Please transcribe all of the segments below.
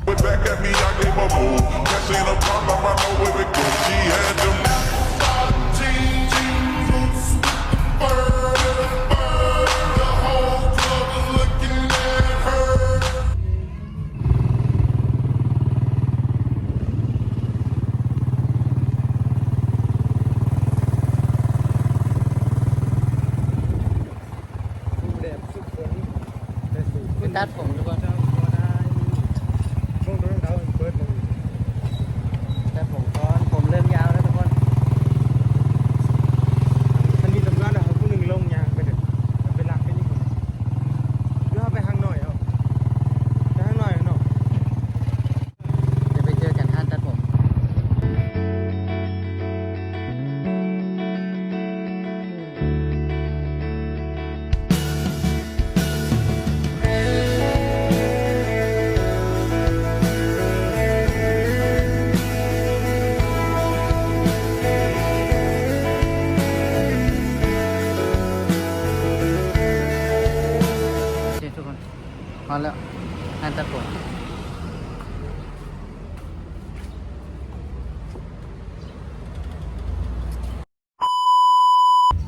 Went back at me, I gave a move. That ain't a problem, I know where it goes. She had them. The whole club was looking at her. ໄປຕັດຜົມທຸກຄົນ ຊ່ວງໂດນເຂົາເປີດລົງ ຕັດຜົມກ່ອນ ຜົມເລີ່ມຍາວແລ້ວທຸກຄົນ ມັນມີຕຳຫຼວດເອົາຜູ້ໜຶ່ງລົງຍ່າງໄປເດີ ໄປລັກໄປຢູ່ ຫຼືເຮົາໄປທາງໜ້ອຍເອົາ ໄປທາງໜ້ອຍເນາະ. ດຽວໄປເຈີກັນຮ້ານຕັດຜົມ. ໂອເຄທຸກຄົນ ຮອດແລ້ວ ຮ້ານຕັດຜົມ.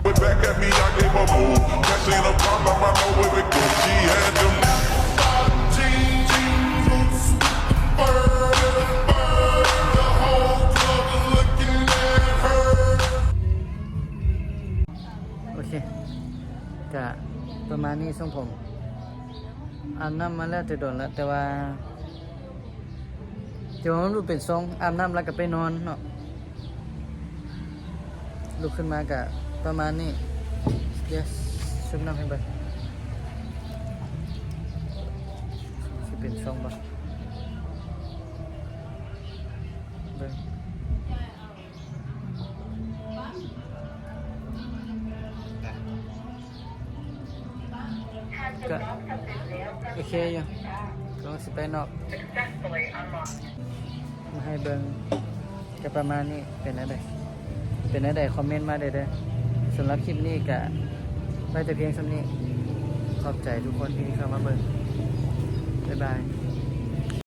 Went back at me, I gave a move. That ain't a problem, I know where it goes. She had them. The whole club was looking at her. ໂອເຄ ກະປະມານນີ້ ຊົງຜົມ ອາບນ້ຳມາແລ້ວແຕ່ດົນລະ ແຕ່ວ່າ ແຕ່ວ່າມັນບໍ່ເປັນຊົງ ອາບນ້ຳແລ້ວກະໄປນອນເນາະ ລຸກຂຶ້ນມາກະປະມານນີ້. Yes ຊຸບນ້ຳໃຫ້ເບິ່ງ ຊິເປັນຊົງບໍ່ ເບິ່ງ. ກະໂອເຄຢູ່ ກຳລັງຊິໄປນອກ ມາໃຫ້ເບິ່ງກະປະມານນີ້ ເປັນແນວໃດ ເປັນແນວໃດຄອມເມັນມາໄດ້ເດີ. ສຳລັບຄລິບນີ້ກະໄວ້ແຕ່ພຽງສ່ຳນີ້ ຂອບໃຈທຸກຄົນທີ່ເຂົ້າມາເບິ່ງ ບາຍບາຍ.